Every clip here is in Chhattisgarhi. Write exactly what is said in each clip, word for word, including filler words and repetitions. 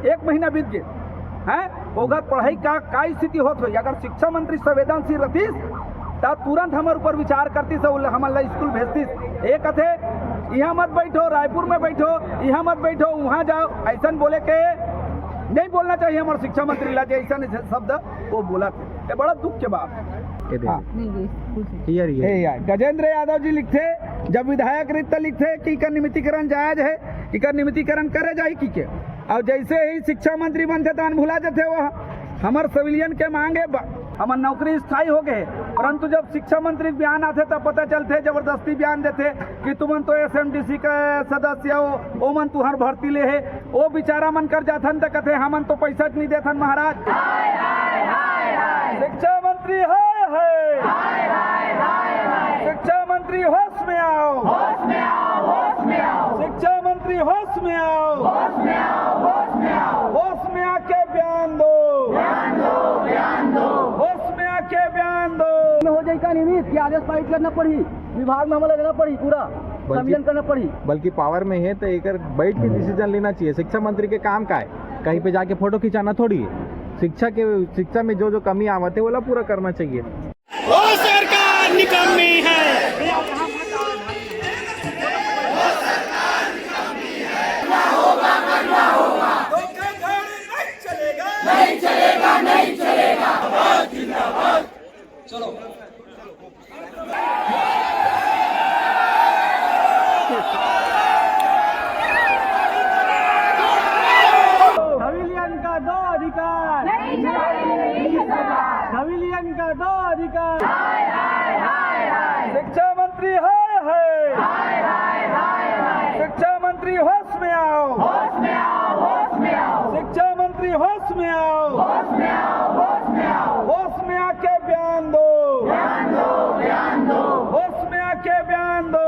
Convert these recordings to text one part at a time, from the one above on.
एक महीना बीत गे, हैं? ओकर पढ़ाई का, का स्थिति होत होही? अगर शिक्षा मंत्री संवेदनशील रहतिस, त तुरंत हमर ऊपर विचार करतिस अउ हमन ला स्कूल भेजतिस। ये कथे, "इहाँ मत बैठो, रायपुर में बैठो, इहाँ मत बैठो, उहाँ जाओ," अइसन बोले के नहीं बोलना चाहिए हमर शिक्षा मंत्री ला, जे अइसन, अइसन शब्द वो बोलथे। ये बड़ा दुख के बात हे। ये दे। हाँ। नहीं, ये कुछ नहीं। ये, ये। हे यार, गजेंद्र यादव जी लिखथे, जब विधायक रिक्त लिखथे कि इकर नियमितीकरण जायज हे, इकर नियमितीकरण करे जाही कि के। अउ जइसे ही शिक्षा मंत्री बनथे, तहन भुला जथे वो। हमर सिविलियन के मांग हे, ब-, हमर नौकरी स्थायी हो गे हे, परंतु जब शिक्षा मंत्री के बयान आथे, तब पता चलथे, जबरदस्ती बयान देथे कि तुमन तो एसएमडीसी के सदस्य हो, ओमन तुहर भर्ती ले हे। ओ बेचारा मन कर जाथन त कथे, "हमन तो पैसा च नहीं देथन महाराज।" शिक्षा मंत्री हाय हाय। शिक्षा मंत्री होश में आओ। शिक्षा मंत्री होश में आओ। होश में आके बयान दो। होश में आके बयान दो। में हो जाए का नियमित कि आदेश पारित करना पड़ी, विभाग में हमला लेना पड़ी पूरा, बल्कि संविलियन करना पड़ी। बल्कि पावर में हे तो एक बैठ के डिसीजन लेना चाहिए। शिक्षा मंत्री के काम का हे? कहीं पे जाके फोटो खिंचाना थोड़ी हे। शिक्षा के, शिक्षा में जो जो कमी आवत हे, वोला पूरा करना चाहिए। वो सरकार निकम्मी है। धोखाधड़ी नहीं चलेगा। नहीं चलेगा, नहीं चलेगा। चलो। सिविलियन का दो अधिकार। नहीं चलेगी, नहीं सरकार। सिविलियन का दो अधिकार। हाय, हाय, हाय, हाय। शिक्षा मंत्री हाय, हाय। हाय, हाय, हाय, हाय। शिक्षा मंत्री होश में आओ। होश में आओ, होश में आओ। शिक्षा मंत्री होश में आओ। होश में आओ, होश में आओ। होश में आके बयान दो। बयान दो, बयान दो। होश में आके बयान दो।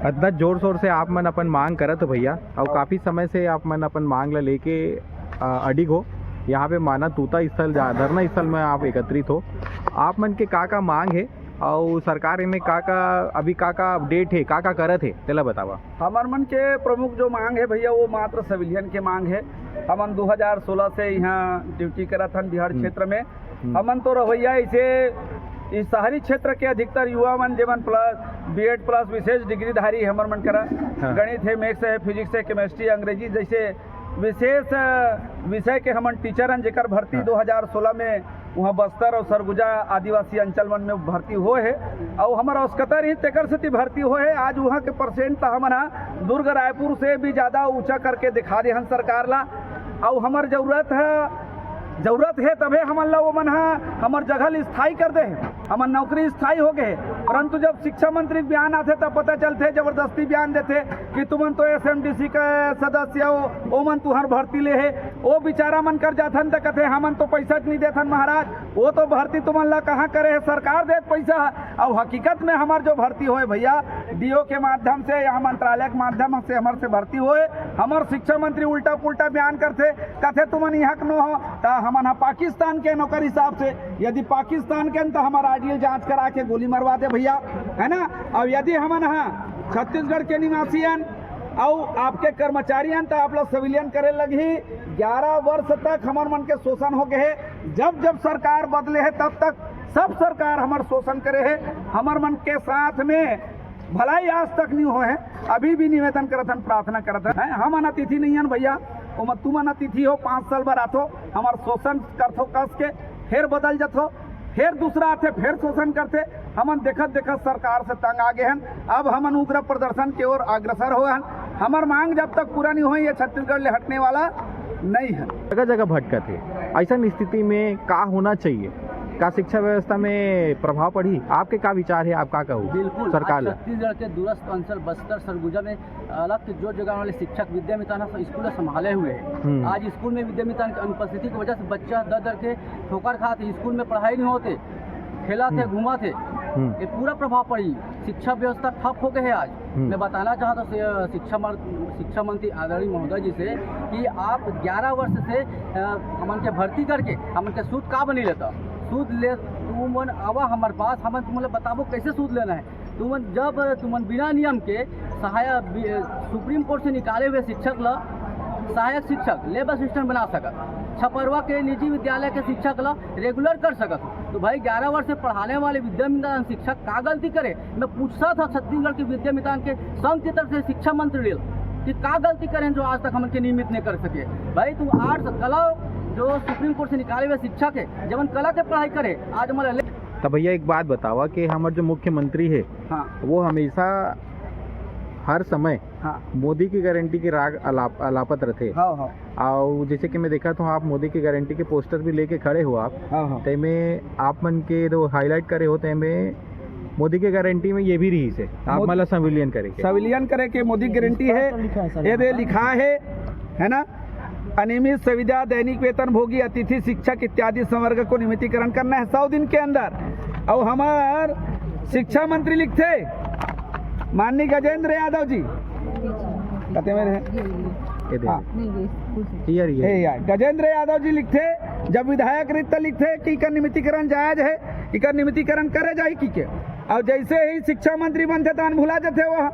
अतना जोर शोर से आप मन अपन मांग करत हो भैया, अउ काफी समय से आप मन अपन मांग ला लेके, अ, अडिग हो। यहाँ पे माना तूता स्थल जा, धरना स्थल में आप एकत्रित हो। आप मन के का का मांग हे अउ सरकार एमे का का, अभी का का अपडेट हे, का का करत हे, तेला बतावा। हमर मन के प्रमुख जो मांग हे भैया, वो मात्र सिविलियन के मांग हे। हमन दो हज़ार सोलह से यहाँ ड्यूटी करत हन बिहार हम्म। क्षेत्र में। हम्म। हमन तो रवैया ऐसे, इस शहरी क्षेत्र के अधिकतर युवा मन, जेमन प्लस, बीएड प्लस विशेष डिग्रीधारी हमर मन करा, हाँ। गणित हे, मैथ्स हे, फिजिक्स हे, केमिस्ट्री, अंग्रेजी जैसे विशेष, अ, विषय के हमन टीचर हन, जेकर भर्ती हाँ। दो हज़ार सोलह में उहाँ बस्तर अउ सरगुजा आदिवासी अंचल मन में भर्ती होए हे, अउ हमर आवश्यकता रही, तेकर सेती भर्ती होए हे। आज उहाँ के परसेंट ला हमन ह दुर्ग रायपुर से भी ज्यादा ऊंचा करके दिखा दे हन सरकार ला, अउ हमर जरूरत ह, जरूरत हे तभे हमन ला ओमन ह हमर जगह ल स्थायी कर दे हे, हमर नौकरी स्थायी हो गे हे। परंतु जब शिक्षा मंत्री के बयान आथे, तब पता चलथे, जबरदस्ती बयान देथे कि तुमन तो एसएमडीसी के सदस्य हो, ओमन तुहर भर्ती ले हे। ओ बेचारा मन कर जाथन त कथे, "हमन तो पैसा च नहीं देथन महाराज।" वो तो भर्ती तुमन ला कहाँ करे हे, सरकार देत पैसा ह। अउ हकीकत में हमर जो भर्ती होए भैया, डीओ के माध्यम से या मंत्रालय के माध्यम से हमर से भर्ती होए, हमर शिक्षा मंत्री उल्टा पुल्टा बयान करथे, कथे, "तुमन यहाँ के नो हो, त हमन ह पाकिस्तान के नौकर हिसाब से, यदि पाकिस्तान के हन, त हमर आरडीएल जांच करा के गोली मरवा दे भैया, है ना? अउ यदि हमन ह छत्तीसगढ़ के निवासी हन, अउ आपके कर्मचारी हन, त आप लोग सिविलियन करे लगही।" ग्यारह वर्ष तक हमर मन के शोषण हो गए हे। जब जब सरकार बदले हे, तब तक सब सरकार हमर शोषण करे हे। हमर मन के साथ में भलाई आज तक नहीं होए हे। अभी भी निवेदन करत हन, प्रार्थना करत हन। हमन अतिथि नहीं हन भैया, ओमा तुमन अतिथि हो, पाँच साल बर आथो, हमर शोषण करथो कस के, फिर बदल जथो। फेर दूसरा आथे, फेर शोषण करथे। हमन देखत देखत सरकार से तंग आ गे हन। अब हमन उग्र प्रदर्शन के ओर अग्रसर होए हन। हमर मांग जब तक पूरा नहीं होए, ये छत्तीसगढ़ ले हटने वाला नहीं है। जगह जगह भटकत हे, ऐसन स्थिति में का होना चाहिए? का शिक्षा व्यवस्था में प्रभाव पड़ही? आपके का विचार हे, आप का कहू बिल्कुल, सरकार आज ला? छत्तीसगढ़ के दूरस्थ अंचल बस्तर सरगुजा में अलग से जो जगह वाले शिक्षक विद्या मितान ह स्कूल संभाले हुए हे। हम्म। आज स्कूल में विद्या मितान के अनुपस्थिति की वजह से बच्चा दर दर के ठोकर खात हे, स्कूल में पढ़ाई नहीं होते, खेलत हे, हम्म। घूमत हे। हम्म। ये पूरा प्रभाव पड़ी, शिक्षा व्यवस्था ठप हो गए हे आज। हम्म। मैं बताना चाहता हूँ शि-, शिक्षा मं-, शिक्षा मंत्री आदरणीय महोदय जी से कि आप ग्यारह वर्ष से, अ, हमन के भर्ती करके हमन के सूद का बनी लेता, सूद ले, तुमन आवा हमर पास, हमन तुमन ला बताबो कैसे सूद लेना है। तुमन, जब तुमन बिना नियम के सहायक बि-, सुप्रीम कोर्ट से निकाले हुए शिक्षक ल सहायक शिक्षक, लेब असिस्टेंट बना सकत, छपरवा के निजी विद्यालय के शिक्षक ल रेगुलर कर सकत हो, तो भाई, ग्यारह वर्ष से पढ़ाने वाले विद्यामितान शिक्षक का गलती करे? मैं पूछत हंव छत्तीसगढ़ के विद्यामितान के संघ की तरफ से शिक्षा मंत्री ल कि का गलती करे जो आज तक हमन के नियमित नहीं कर सके। भाई, तुम आर्ट्स कला, जो सुप्रीम कोर्ट से निकाले हुए शिक्षक है, जब हम कला के पढ़ाई करे, आज हमन ले तब भैया, एक बात बतावा कि हमर जो मुख्यमंत्री हे, हाँ। वो हमेशा, हर समय हाँ। मोदी की गारंटी के राग अलाप-, अलापत रथे। हाँ, हाँ। अउ जैसे कि मैं देखत हंव, आप मोदी की गारंटी के पोस्टर भी लेके खड़े हो आप। हाँ, हाँ। तेमे आप मन के जो हाईलाइट करे हो, तेमे मोदी के गारंटी में ये भी रहिस हे, आप मोदी मन ला संविलियन करे के। संविलियन करे के मोदी गारंटी हे, ये दे लिखा हे, है ना? अनियमित संविदा, दैनिक वेतन भोगी, अतिथि शिक्षक इत्यादि संवर्ग को नियमितीकरण करना है सौ दिन के अंदर। अउ हमर शिक्षा मंत्री लिखथे, माननीय गजेंद्र यादव जी, कते मेरे हैं? ये दे। हाँ। ये, ये। हे यार, गजेंद्र यादव जी लिखथे, जब विधायक रहिस त लिखथे कि इकर नियमितीकरण जायज है, इकर नियमितीकरण करे जाही कि के। अउ जैसे ही शिक्षा मंत्री बनथे, तहन भुला जथे वो।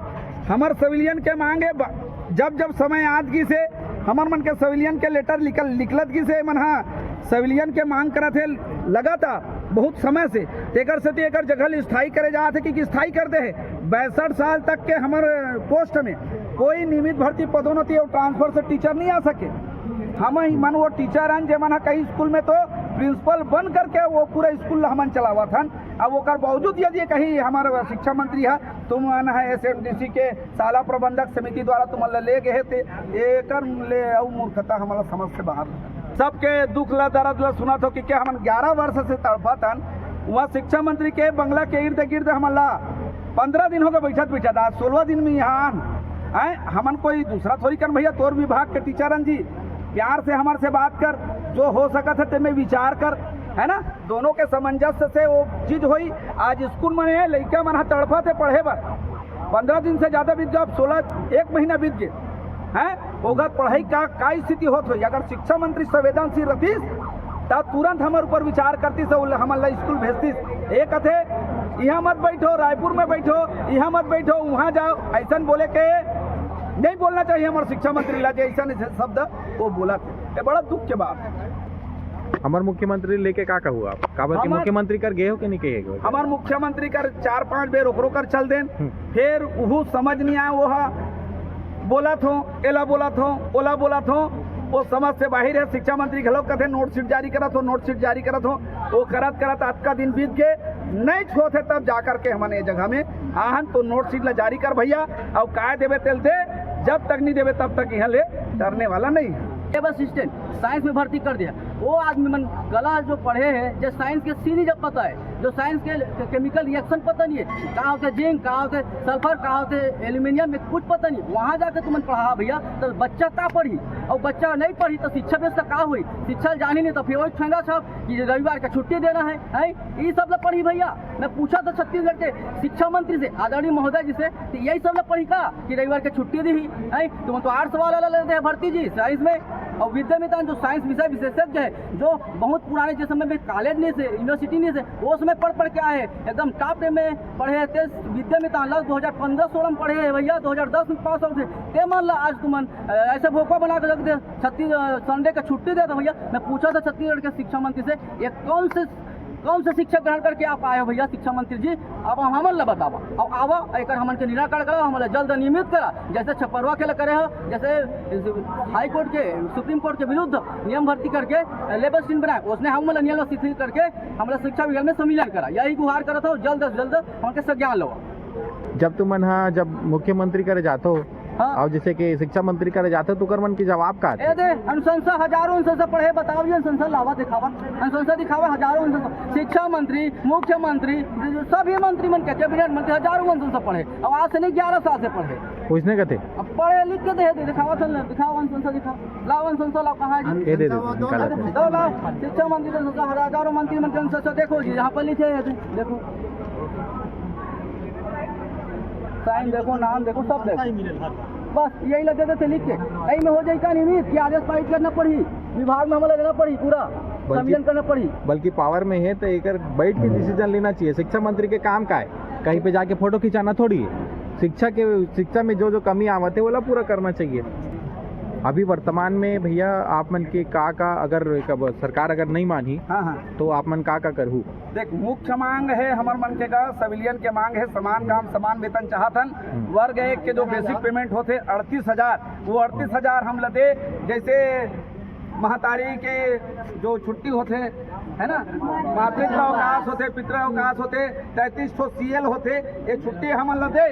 हमर संविलियन के मांग हे, ब-, जब जब समय आत गिस हे, हमर मन के संविलियन के लेटर निकल, निकलत गिस हे, मन हा संविलियन के मांग करत हे लगातार बहुत समय से। तेकर सेती एकर जगह ल स्थायी करे जात हे कि, कि स्थायी कर दे हे। बासठ साल तक के हमर पोस्ट में कोई नियमित भर्ती, पदोन्नति अउ ट्रांसफर से टीचर नहीं आ सके। हम ही मन वो टीचर हन, जे मन हा कई स्कूल में तो प्रिंसिपल बन करके वो पूरा स्कूल ला हमन चलावत हन। अब ओकर बावजूद यदि कहीं हमर शिक्षा मंत्री हा, तुम मन हा एसएमडीसी के शाला प्रबंधक समिति द्वारा तुमन ला ले गे हे, ते एकर ले अउ मूर्खता हमन ला समझ से बाहर। सबके दुख ला, दर्द ला सुनत हो कि क्या हमन ग्यारह वर्ष से तड़पत हन, वहाँ शिक्षा मंत्री के बंगला के इर्द गिर्द हमन ला पन्द्रह दिन हो गए बैठत बैठत, आज सोलह दिन में यहाँ आन। हैं, हमन कोई दूसरा थोड़ी कन भैया, तोर विभाग के टीचर हन जी, प्यार से हमर से बात कर, जो हो सकत है तेमे विचार कर, है ना? दोनों के सामंजस्य से वो चीज होई। आज स्कूल में है, लइका मन ह तड़फत हे पढ़े बर, पन्द्रह दिन से ज्यादा बीत गए, अब सोलह, एक महीना बीत गए हैं, ओकर पढ़ाई का, का स्थिति होत होई। अगर शिक्षा मंत्री संवेदनशील रहतीस, तब तुरंत हमर ऊपर विचार करतीस, अउ हमन ला स्कूल भेजतीस। ये कथे, "यहाँ मत बैठो, रायपुर में बैठो, यहाँ मत बैठो, वहाँ जाओ", ऐसन बोले के नहीं बोलना चाहिए हमर शिक्षा मंत्री ला, जे ऐसन, ऐसन शब्द वो बोला थे। ये बड़ा दुख के बात है। हमर मुख्यमंत्री लेके का कहू आप? काबर के हमर मुख्यमंत्री कर गए हो कि नहीं कहे गए हो? हमर मुख्यमंत्री कर चार पांच बेर ओकरो कर चल देन, हम्म। फिर उहू समझ नहीं आए, वो हा बोलत हो, एला बोलत हो, ओला बोलत हो, वो समझ से बाहर है। शिक्षा मंत्री घलो कथे नोट शीट जारी करत हो, नोट शीट जारी करत हो, वो करत करत अतका दिन बीत गए, नहीं छुअत हे, तब जा करके हमन ये जगह में आहन। तो नोट शीट ला जारी कर भैया, अउ काय देबे तेल दे, जब तक नहीं देबे तब तक यहाँ ले टरने वाला नहीं है। लेब असिस्टेंट साइंस में भर्ती कर दिया, वो आदमी मन कला जो पढ़े हैं, जो साइंस के सीरीज अब पता है, जो साइंस के केमिकल रिएक्शन पता नहीं है, का होते जिंक, का होते सल्फर, का होते एल्यूमिनियम, में कुछ पता नहीं। वहाँ जाके तुमन पढ़ा भैया, तो बच्चा का पढ़ी? और बच्चा नहीं पढ़ी तो शिक्षा व्यवस्था का हुई? शिक्षा जानी नहीं तो फिर वही ठेंगा छाप कि रविवार का छुट्टी देना है, हैं? ये सब ला पढ़ी भैया। मैं पूछा था छत्तीसगढ़ के शिक्षा मंत्री से, आदरणीय महोदय जी से, तो यही सब ला पढ़ी का कि रविवार के छुट्टी दी ही, हैं? तुम तो आर्ट्स वाला ला लेते हैं भर्ती जी साइंस में, और विद्या मितान जो साइंस विषय विशेषज्ञ है, जो बहुत पुराने, जिस समय में कॉलेज नहीं से, यूनिवर्सिटी नहीं से, वो समय पढ़ पढ़ के आए, एकदम टॉप में पढ़े थे। विद्या मितान ला दो हज़ार पन्द्रह सोलह में पढ़े है भैया, दो हज़ार दस में पास आउट थे, ते मन ला आज तुमन, अ, ऐसे भोकवा बना के रख दे, छत्तीस, अ, संडे का छुट्टी दे दो भैया। मैं पूछा था छत्तीसगढ़ के शिक्षा मंत्री से, ये कौन से, कौन से शिक्षा ग्रहण करके आप आए हो भैया शिक्षा मंत्री जी? अब हम हमन ला बतावा, अब आवा, एकर हमन के निराकरण करा, हमन ला जल्द नियमित करा, जैसे छपरवा के ला करे हो, जैसे हाई कोर्ट के, सुप्रीम कोर्ट के विरुद्ध नियम भर्ती करके लेबर सीन बनाए, उसने हमन ला नियम शिथिल करके हमला शिक्षा विभाग में संविलियन करा। यही गुहार करत हो, जल्द से जल्द हमन के संज्ञान लो। जब तुमन हा, जब मुख्यमंत्री करे जाथो, हाँ। और जैसे कि शिक्षा मंत्री करे जाथो, तो ओकर मन के जवाब का आथे? ए दे, अनुशंसा, हजारों अनुशंसा पढ़े, बताओ ये अनुशंसा लावा, दिखावा, अनुशंसा दिखावा, हजारों अनुशंसा। शिक्षा मंत्री, मुख्यमंत्री, सभी मंत्री मन के, कैबिनेट मंत्री, हजारों अनुशंसा पढ़े। अब आज से नहीं, ग्यारह साल से पढ़े। उसने कथे? अब पढ़े लिख के दे, दे, दिखावा, चल, दिखाओ अनुशंसा, दिखाओ। लाओ अनुशंसा, लाओ, कहाँ है? ये दे दे, निकाल दे। दो लाओ, शिक्षा मंत्री अनुशंसा, हजारों मंत्री मन के अनुशंसा देखो जी, यहाँ पर लिखे हैं, देखो। साइन देखो, नाम देखो, सब देखो। बस यही लगे थे लिख के। यही में हो जाए का नियमित कि आदेश पारित करना पड़ी, विभाग में हमला लेना पड़ी, पूरा बल्कि संविलियन करना पड़ी। बल्कि पावर में है तो एकर बैठ के डिसीजन लेना चाहिए। शिक्षा मंत्री के काम का है? कहीं पे जाके फोटो खिंचाना थोड़ी है। शिक्षा के, शिक्षा में जो जो कमी आवत है, वोला पूरा करना चाहिए। अभी वर्तमान में भैया, आप मन के का का, अगर कब सरकार अगर नहीं मानही, हाँ, हाँ। तो आप मन का का करहू? देख, मुख्य मांग है हमर मन के का, सिविलियन के मांग है, समान काम समान वेतन चाहत हन। हम्म। वर्ग एक के जो बेसिक पेमेंट होथे अड़तीस हजार, वो अड़तीस हजार हम ल दे। जैसे महतारी के जो छुट्टी होथे, है ना, मातृत्व अवकाश होथे, पितृ अवकाश होथे, तैंतीस ठो सीएल होथे, ये छुट्टी हमन ल दे,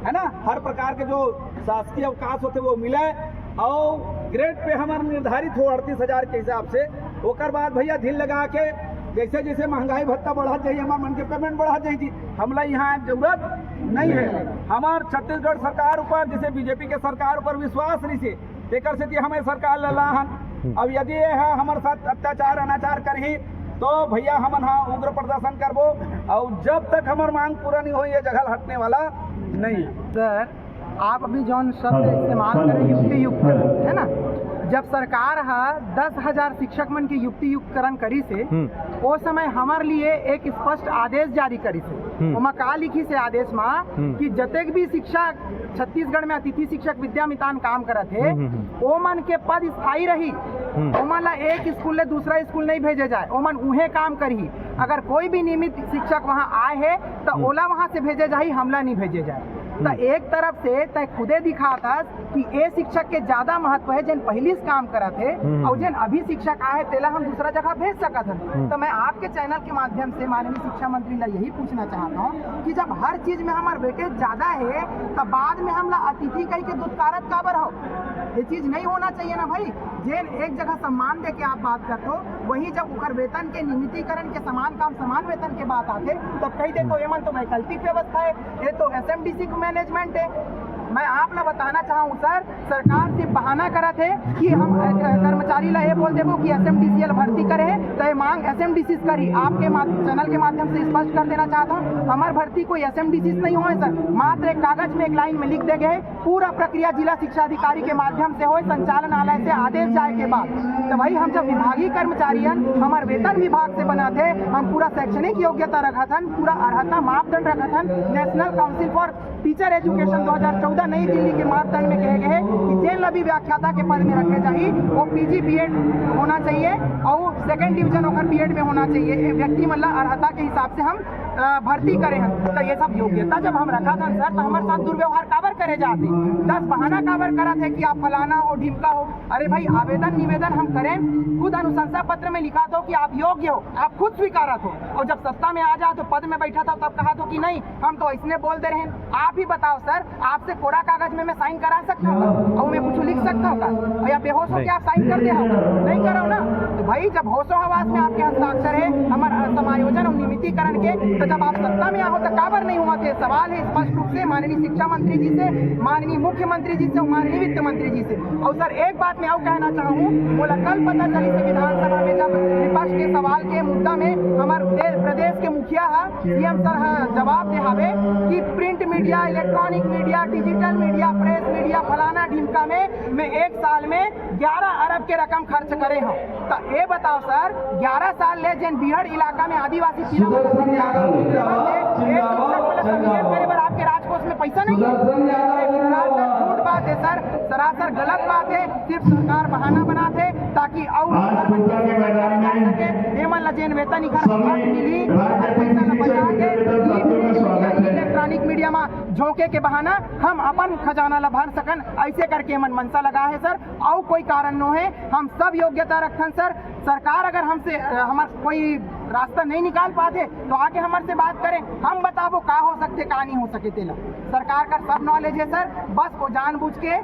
है ना। हर प्रकार के जो शासकीय अवकाश होथे, वो मिले, और ग्रेड पे हमर निर्धारित हो अड़तीस हजार के हिसाब से। ओकर बाद भैया, ढील लगा के जैसे जैसे महंगाई भत्ता बढ़त जाही, हमर मन के पेमेंट बढ़त जाही जी। हमला यहाँ जरूरत नहीं है। हमार छत्तीसगढ़ सरकार ऊपर, जैसे बीजेपी के सरकार ऊपर विश्वास रहिसे, तेकर सेती हमें सरकार ल लाहन। अब यदि ये ह हमर साथ अत्याचार अनाचार करही, तो भैया, हमन हा उग्र प्रदर्शन करबो, और जब तक हमर मांग पूरा नहीं होही, ये जगह हटने वाला नहीं है। सर, आप अभी जौन शब्द इस्तेमाल करें, युक्तियुक्तकरण, है ना, जब सरकार हा दस हजार शिक्षक मन के युक्तियुक्तकरण करिसे, हम्म। ओ समय हमर लिए एक स्पष्ट आदेश जारी करिसे। हम्म। ओमा का लिखिसे आदेश मा हम्म। कि जतेक भी शिक्षक छत्तीसगढ़ में अतिथि शिक्षक विद्या मितान काम करत हे, हम्म, हम्म, हम्म। ओमन के पद स्थायी रही, हम्म। ओमन ला एक स्कूल ले दूसरा स्कूल नहीं भेजे जाए, ओमन उहे काम करही। अगर कोई भी नियमित शिक्षक वहाँ आए हे, त हम्म। ओला वहाँ से भेजे जाही, हमला नहीं भेजे जाए। त हम्म। एक तरफ से तय खुदे दिखात हस कि ए शिक्षक के ज्यादा महत्व है, जेन पहिली से काम करत हे, हम्म। और जेन अभी शिक्षक आए हे, तेला हम दूसरा जगह भेज सकत हन। हम्म। त मैं आपके चैनल के माध्यम से माननीय शिक्षा मंत्री ला यही पूछना चाहत हूँ कि जब हर चीज में हमर वेटेज ज्यादा है, त बाद में हमला अतिथि कहि के दुत्कारत काबर हो? ये चीज नहीं होना चाहिए ना भाई। जेन एक जगह सम्मान दे के आप बात करत हो, वही जब ओकर वेतन के नियमितीकरण के समान काम समान वेतन के बात आथे, तब कहि दे तो एमन तो वैकल्पिक व्यवस्था है, ये तो एसएमडीसी के मैनेजमेंट है। मैं आप ला बताना चाहूँ सर, सरकार सिर्फ बहाना करत हे कि हम, अ, अ, कर्मचारी ला ये बोल देबो कि एसएमडीसी ल भर्ती करे हे, तो ये मांग एसएमडीसी से करी। आपके मा-, चैनल के माध्यम से स्पष्ट कर देना चाहता हूँ, हमार भर्ती कोई एसएमडीसी से नहीं होए सर, मात्र एक कागज में एक लाइन में लिख दे गए, पूरा प्रक्रिया जिला शिक्षा अधिकारी के माध्यम से होए, संचालनालय से आदेश जाए के बाद। तो भाई, हम जब विभागीय कर्मचारी हन, हमार वेतन विभाग से बनाथे, हम पूरा शैक्षणिक योग्यता रखत हन, पूरा अर्हता मापदंड रखत हन। National council for teacher education दो हज़ार चौदह नई दिल्ली के मापदंड में कहे गए हे कि जेन ला भी व्याख्याता के पद में रखे जाही, वो पीजी बीएड होना चाहिए और सेकंड डिवीजन ओकर बीएड में होना चाहिए। ये व्यक्ति मन ला अर्हता के हिसाब से हम, अ, भर्ती करे हन। तो ये सब योग्यता जब हम रखत हन सर, तो हमारे साथ दुर्व्यवहार काबर करे जाथे? दस बहाना काबर करत हे कि आप फलाना हो, ढिमका हो? अरे भाई, आवेदन निवेदन हम करें, खुद अनुशंसा पत्र में लिखा दो कि आप योग्य हो, आप खुद स्वीकारत हो, और जब सत्ता में आ जाओ तो पद में बैठा था तब कहा दो कि नहीं, हम तो ऐसने बोल दे रहे हैं। आप ही बताओ सर, आपसे कोरा कागज में मैं साइन करा सकता हूँ का? और मैं कुछ लिख सकता हूँ का? और या बेहोश होके आप साइन कर दे हो? नहीं करो ना। तो भाई, जब होशो हवास में आपके हस्ताक्षर है हमार, अ, समायोजन और नियमितीकरण के, तो जब आप सत्ता में आओ तो काबर नहीं हुआ थे? सवाल है स्पष्ट रूप से माननीय शिक्षा मंत्री जी से, माननीय मुख्यमंत्री जी से और माननीय वित्त मंत्री जी से। और सर, एक बात मैं और कहना चाहूँ, मोला कल पता चली से विधानसभा में जब विपक्ष के सवाल के मुद्दा में हमार दे-, प्रदेश के मुखिया है, सीएम सर ह जवाब दे हावे कि print media, electronic media, digital media, press media, फलाना ढिमका में मैं एक साल में ग्यारह अरब के रकम खर्च करे हूँ। तो ये बताओ सर, ग्यारह साल ले जेन बीहड़ इलाका में आदिवासी पिला मन ला शिक्षा नहीं मिलत हे, एक शिक्षक मन ला संविलियन करे बर आपके राजकोष में पैसा नहीं है। ये सरासर झूठ बात है सर, सरासर गलत बात है। सिर्फ सरकार बहाना बनाथे ताकि अउ हमर मन के शोषण करे जा सके। एमन ला जेन वेतन इखर हक मिलही, ओकर पैसा ला बचा के इलेक्ट्रॉनिक मीडिया में झोंके के बहाना हम अपन खजाना ला भर सकन, ऐसे करके एमन मनसा लगा है सर। अउ कोई कारण नो है, हम सब योग्यता रखथन सर। सरकार अगर हमसे, अ, हमर कोई रास्ता नहीं निकाल पाते तो आके हमर से बात करें, हम बताबो का हो सकथे, का नहीं हो सके तेला। सरकार का सब नॉलेज है सर, बस वो जानबूझ के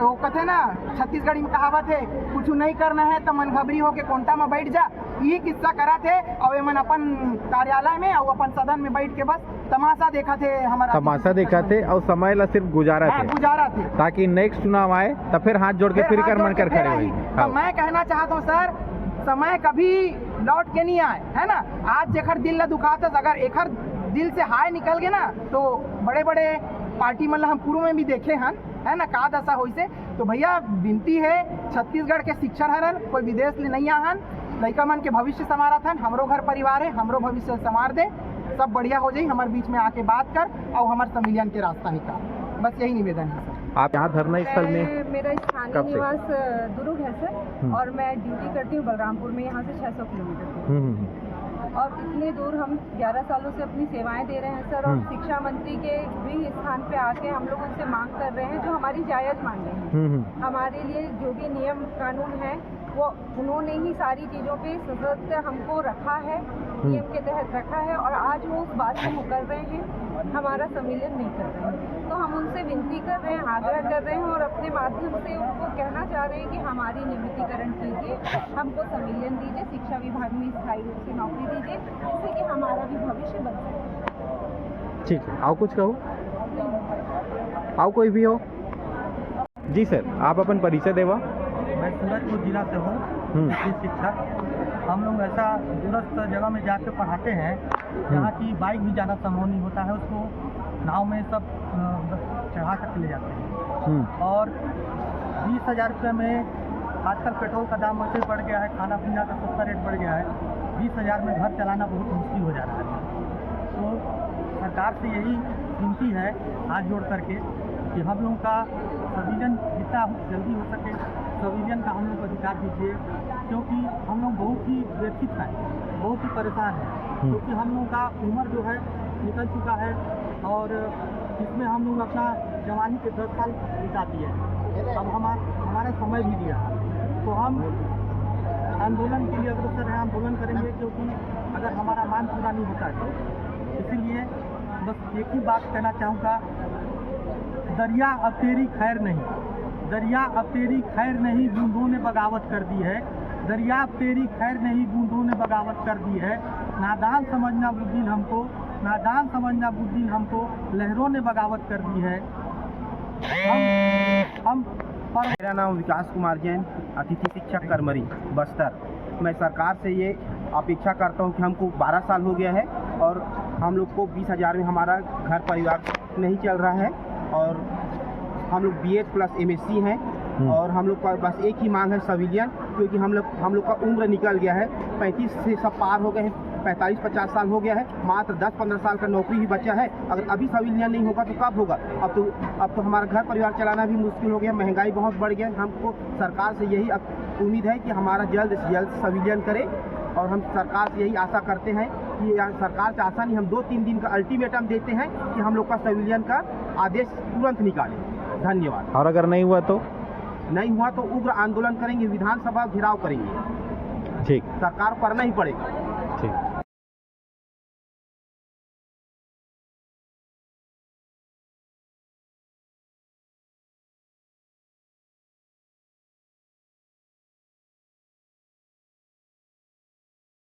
वो कथे ना, छत्तीसगढ़ी में कहावत है, कुछ नहीं करना है तो मन घबरी होके कोंटा में बैठ जा, ये किस्सा करत हे। और एमन अपन कार्यालय में और अपन सदन में बैठ के बस तमाशा देखत हे, हमारा तमाशा देखत हे और समय ला सिर्फ गुजारत हाँ, हे, गुजारत हे। ताकि नेक्स्ट चुनाव आए तो फिर हाथ जोड़ के फिर फिर हाथ कर जोड़ मन के कर फिर खड़े आई। होई। तो हाँ। मैं कहना चाहता हूँ सर, समय कभी लौट के नहीं आए, है ना। आज जेकर दिल ला दुखात हे, अगर एकर दिल से हाय निकल गए ना, तो बड़े बड़े पार्टी मन ला हम पूर्व में भी देखे हन, है ना, का दशा होइसे। तो भैया, विनती है, छत्तीसगढ़ के शिक्षक हरन, कोई विदेश ले नहीं आहन, लइका मन के भविष्य संवारत हन, हमरो घर परिवार है, हमरो भविष्य संवार दे। सब बढ़िया हो जाए, हमारे बीच में आके बात कर और हमारे संविलियन के रास्ता निकाल। बस यही निवेदन है सर। आप यहाँ धरना स्थल में मैं मेरा स्थानीय कब से? निवास अ, दुर्ग है सर। हम्म। और मैं ड्यूटी करती हूँ बलरामपुर में, यहाँ से छह सौ किलोमीटर दूर। हम्म, हम्म, हम्म। और इतने दूर हम ग्यारह सालों से अपनी सेवाएं दे रहे हैं सर, और हम्म। शिक्षा मंत्री के भी स्थान पे आके हम लोग उनसे मांग कर रहे हैं, जो हमारी जायज मांगे हैं। हम्म, हम्म। हमारे लिए जो भी नियम कानून है, वो उन्होंने ही सारी चीज़ों पे सशक्त हमको रखा है, नियम के तहत रखा है, और आज वो उस बात से मुकर रहे हैं, हमारा संविलियन नहीं कर रहे हैं। तो हम उनसे विनती कर रहे हैं, आग्रह कर रहे हैं और अपने माध्यम से उनको कहना चाह रहे हैं कि हमारी नियमितीकरण कीजिए, हमको संविलियन दीजिए, शिक्षा विभाग में स्थायी रूप से नौकरी दीजिए, जिससे कि हमारा भी भविष्य बन सके। ठीक है, आओ कुछ कहो, आओ कोई भी हो। जी सर, आप अपन परिचय देवा। मैं सूरजपुर जिला से हूँ, हम्म। कृषि शिक्षक। हम लोग ऐसा दूरस्थ जगह में जाके पढ़ाते हैं, जहाँ की बाइक भी जाना संभव नहीं होता है, उसको नाव में सब अ, चढ़ा करके ले जाते हैं। हम्म। और बीस हज़ार रुपये में आजकल पेट्रोल का दाम वैसे बढ़ गया है, खाना पीना का सबका रेट बढ़ गया है, बीस हज़ार में घर चलाना बहुत मुश्किल हो जा रहा है। तो सरकार से यही विनती है हाथ जोड़ करके कि हम लोगों का संविलियन जितना जल्दी हो सके, संविलियन का हम लोग को अधिकार दीजिए, क्योंकि हम लोग बहुत ही व्यथित हैं, बहुत ही परेशान हैं, हम्म। क्योंकि हम लोगों का उम्र जो है निकल चुका है और इसमें हम लोग अपना जवानी के दस साल बिता दिए हैं। अब हमारा हमारा समय भी दिया है, तो हम आंदोलन के लिए अग्रसर हैं, आंदोलन करेंगे, क्योंकि अगर हमारा मांग पूरा नहीं होता है तो। इसीलिए बस एक ही बात कहना चाहूँगा, दरिया अब तेरी खैर नहीं, दरिया अब तेरी खैर नहीं, बूंदों ने बगावत कर दी है। दरिया अब तेरी खैर नहीं, बूंदों ने बगावत कर दी है। नादान समझना बुद्धिल हमको, नादान समझना बुद्धिल हमको, लहरों ने बगावत कर दी है। हम हम पर मेरा नाम विकास कुमार जैन, अतिथि शिक्षक करमरी, बस्तर। मैं सरकार से ये अपेक्षा करता हूँ कि हमको बारह साल हो गया है और हम लोग को बीस हज़ार में हमारा घर परिवार नहीं चल रहा है और हम लोग बीएड प्लस एमएससी हैं। हम्म। और हम लोग का बस एक ही मांग है, सिविलियन, क्योंकि हम लोग हम लोग का उम्र निकल गया है, पैंतीस से सब पार हो गए हैं, पैंतालीस पचास साल हो गया है, मात्र दस पन्द्रह साल का नौकरी ही बचा है। अगर अभी सिविलियन नहीं होगा तो कब होगा? अब तो अब तो हमारा घर परिवार चलाना भी मुश्किल हो गया, महंगाई बहुत बढ़ गया है। हमको सरकार से यही अप- उम्मीद है कि हमारा जल्द से जल्द सिविलियन करे, और हम सरकार से यही आशा करते हैं कि या- सरकार से आशा नहीं, हम दो तीन दिन का अल्टीमेटम देते हैं कि हम लोग का सिविलियन का आदेश तुरंत निकालें। धन्यवाद। और अगर नहीं हुआ तो? नहीं हुआ तो उग्र आंदोलन करेंगे, विधानसभा घेराव करेंगे। ठीक। सरकार करना ही पड़ेगा। ठीक।